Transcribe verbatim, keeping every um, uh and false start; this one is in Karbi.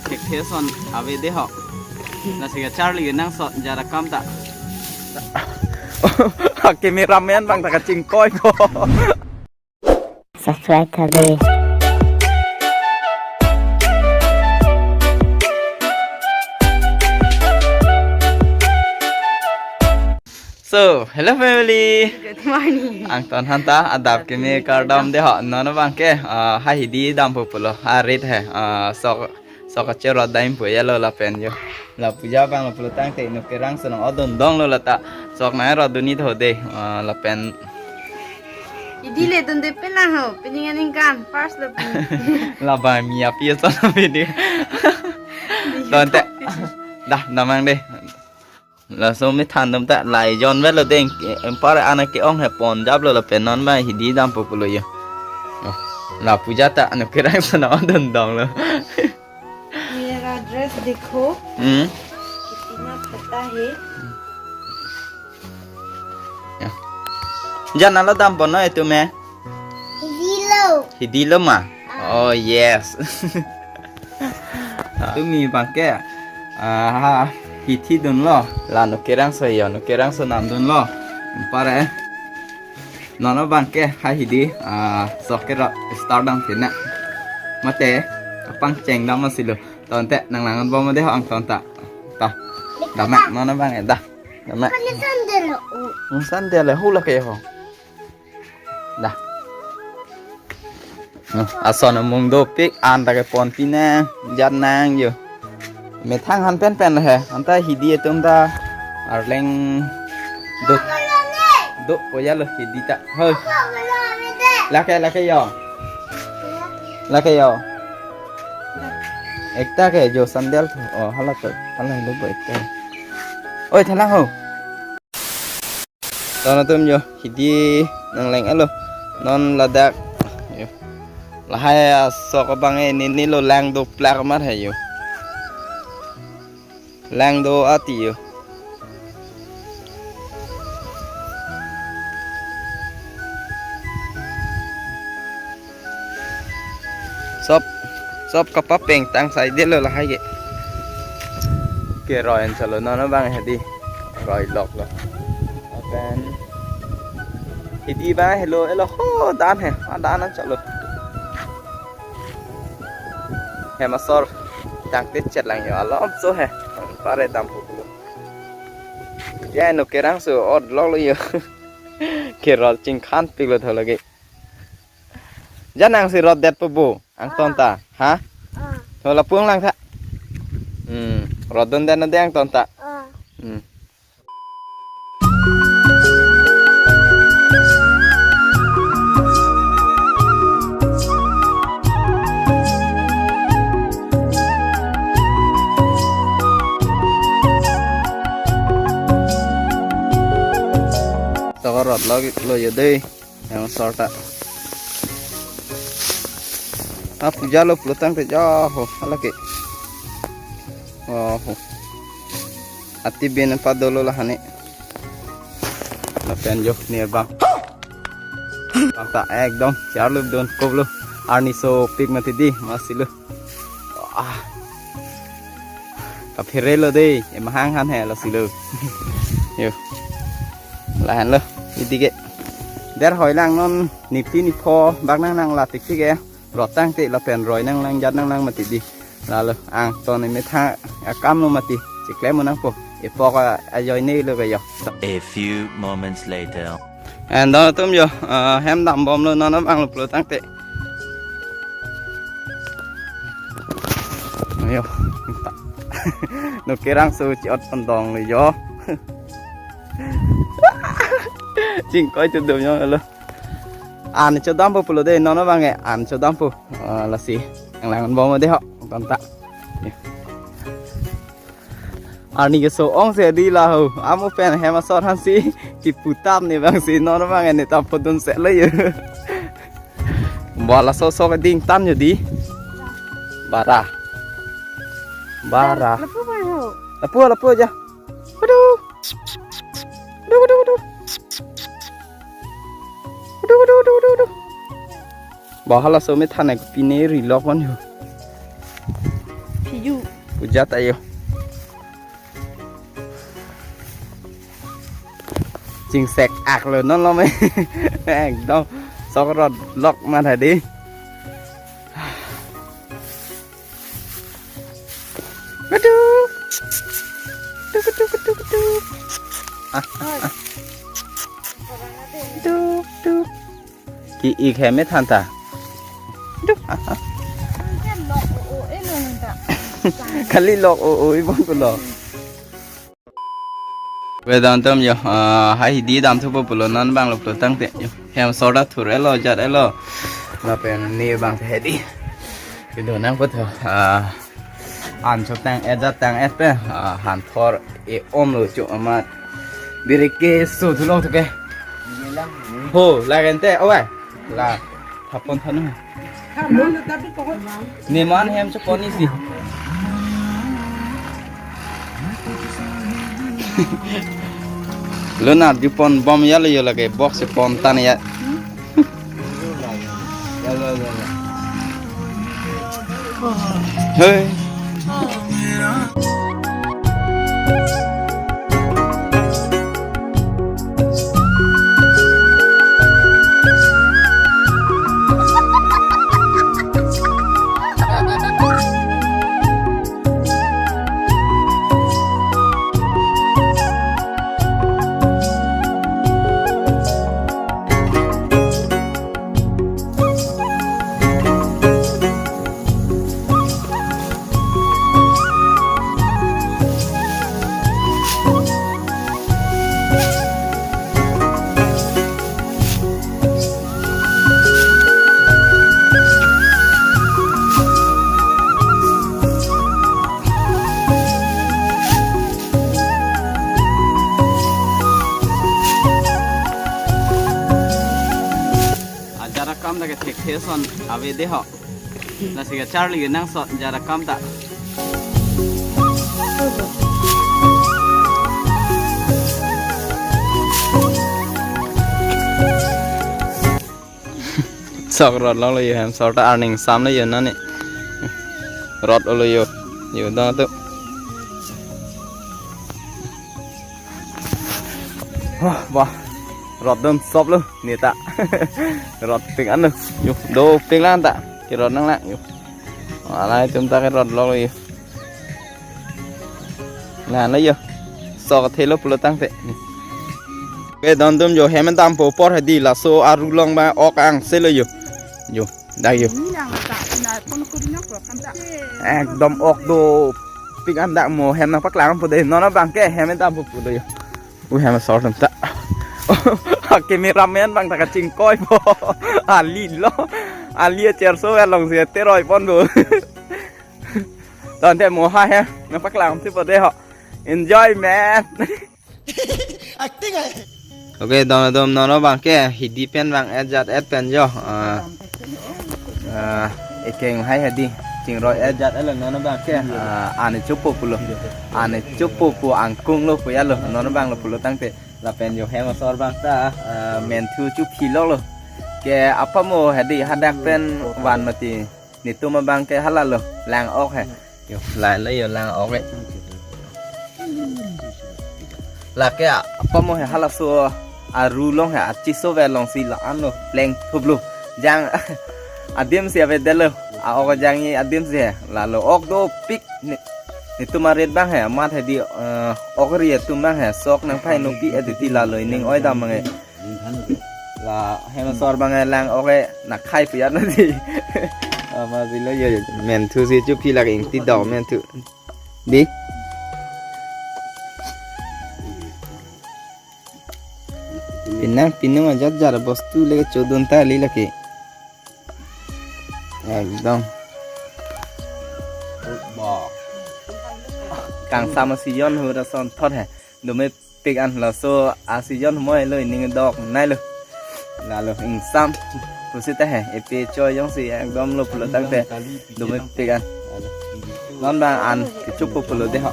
Thekthe ason ave de ho. Lasi kacharli kenangsot jara kam ta. Cameraman abang ta kachingkoi ko. Subscribe tha de. So, hello family. Good morning. Angton aphan ta adap kimi kardom de ho, non abang ke, ah, ha hidi dampo pulo, ha rit he, ah, sok, sok kachero daim po ya lo lapen yo. La puja abang lo pulo tangte inut kerangso nang odun dong lo lata, sok nang rot dunji tho de, ah, lapen. Hidi le dunde pelang ho, pening aningkan, first lo pi. Labang mi api ason lo pi di. Di Tonte. Dah, damnang de. Laso methan atum ta lai jon vet lo deng, empar anak ke-ong he pon jap lo lapen non abang hidi dampo pulo yo. Oh, la puja ta inut kerangso nang odun dong lo. मेरा ड्रेस देखो, Hmm. कितना फटा है। Ya. Jan alo dampo no itu me? Hidi lo. Hidi lo ma? Ah. Oh yes. Tumi abang ke, ah, ha, hithi dun lo. La inut kerangso yo, inut kerangso nam dun lo. Pare. Non abang ke ha hidi, ah, sok ke ro start dam tina. Mate, apang cheng dam masi lo. Tonte nang lang bom de ho angton ta. Ta. Dam non abang e dah. Dam. Kan sandal lo. Hmm, sandal le hu la ke ho. Dah. Nah, ason amung dopik an ta kepon pinang, jat nang yo. Methang han pen pen he, anta hidi atum ta arleng do, dopo ya lo hidi ta. Hoi. Lake, lake yo. Lake yo. Ekta ke jo sandal thu. Oh, hala to. Hala helo bo ekta. Oi, thalang ho. Ton atum yo, hidi nang leng alo. Non ladak. Yo. Lahai asok abang e nini lo lang doplak mar he yo. Lang do ati yo. Sop, sop kapapeng tang sai de lo lahai ke. Ke roi an chalo non abang hedi. Roi lok lo. Apen hedi abang helo elo ho dan he. Ah, dan an chalo. Hem asor tangte chet lang yo alom so he. Pare dampo pulo. Ya inut kerangso ot lok lo yo. Ke roi chingkhan pik lo tho lagi. Jan nang si rot det po bo, angton ta, ha? Ah. Tho lapu lang tha. Hmm, rot dun det na de angton ta. Ah. Hmm. Toko rot lo, lo yo dei. Hem asor ta. Ah, puja lo pulo tangte ja ho, hala ke. Oh, ho. Ati bin pa dolo lahani. Lapen jo ni bang. Bang ta ekdom charlup dun koplo. Arni sopik mati di, masi lo. Ah. Kaphere lo dei, emahang han he lo si lo. Yo. Lahan lo, hedi ke. Der hoi lang non nipi nipho bak nang nang la tik tik e. Rot tangte lapen roi nang lang jat nang lang mati di. Lalo angton methang akam lo mati. Cheklem nangpo. Epok a, ajoine lo ke yo. A few moments later. And don atum yo, ah, hem dam bom lo non abang lo pulo tangte. Ayo. Inut kerangso chi-ot pandong lo yo. Chingkoi tu dum yo lo. An chodam po pulo dei non abang e, an chodam po. Ah, lasi. Nang lang bom de ho, ton ta. Arni keso-ong si di la ho. Amu pen hem asor han si. Kipu tap ni bang si non abang e ne tap po dun se lo yo. Bo laso so keding tan yo di. Bara. Bara. Lapu bang ho. Lapu, lapu aja. Aduh. Aduh, aduh, aduh. Aduh, aduh, aduh, aduh, aduh. Bo halaso methang e pine ri lok van yo. Phi Yu. Puja ta yo. Chingsek ak lo non lo me. Ekdom sok rot lok ma tha di. Kutuk. Kutuk, kutuk, kutuk, kutuk. Ah, ah, ah. Kutuk, kutuk. Ki ik hem me than ta. Kutuk. Ah, ah. Kali lok o o ibon pulo. Ve don atum yo, ah, hai hidi damthupo pulo non abang lo pulo tangte yo. Hem sor ta thur-et lo, jat-et lo. Lapen ne abang the hedi. Kedo nangpo tho, ah, an chotang-et jat tang-et pe, ah, han thor e-om lo cho amat. Birike so thu lo thu ke. Ho, la gente, o vai. La. Thapon thanu. Neman hem chopon isi. Lo na dupon bom ya lo yo lake box pon tan ya. Hey. Ajat akam ta ke thekthe ason ave de ho. Lasi kacharli ke nangsot ajat akam ta. Sok rot lo lo yo hem sor ta arning sam lo yo nani. Rot lo yo. Yo don atum. Wah, wah. Rot dam sop lo, ne ta. Rot ping an lo. Yo, do ping lang ta. Ke rot nang lang yo. Alai atum ta ke rot lo yo. Nang lo yo. Sok the lo pulo tangte. Ve don atum yo hem dampo apor hedi laso aru along ma ok angse lo yo. Yo. Dak yo. Ni nang ta, na pon ko di nang ko kam ta. Ekdom ok dopik an dak mo hem nangpaklangpo de. Non abang ke hem dampo pulo yo. U hem sor atum ta. Cameraman abang ta kachingkoipo. Ali lo. Ali a-chair so alongsi teroi ponpo. Tangte mo ha hem nangpaklangthupo de ho. Enjoy man. Acting ai. Okay, don atum non abang ke hidi pen vang-et jat-et pen yo. Ah, ah, ekeng hai hedi chingroi-et jat-et lo non abang ke. Ah, ane chopo pulo. Ane chopo pu angkung lo pu ya lo non abang lo pulo tangte. Lapen yo hem asor abang ta, ah, menthu chuphi lo lo. Ke apamo hedi hadak pen van mati. Netum abang ke hala lo, lang-ok he. Yo, la lo yo lang-ok he. Lake apamo he halaso aru along he achiso ve alongsi la-an lo plengthup lo. Jang adim si ave det lo. A-ok jangji adim si he. Lalo ok dopik ne, netum arit abang he. Amat hedi, eh, ok ri atum abang he. Sok nangphai nopi aditi lalo ining oi dam abang he. La hem asor abang lang-ok he nakhai piyat na di. Ama bilo yo menthu si chuphi lake ingti do menthu. Di. Pinang pinung ajat jar bostu lake chodun ta li lake. Ekdom. Kangsam a-season ahut ason thot he. Dome pik an laso a-season moi lo ining dok nai lo. Lalo ingsam. Pusi ta he, epe choi jongsi ekdom lo pulo tangte. Dome pik an. Non abang an kechupo pulo de ho.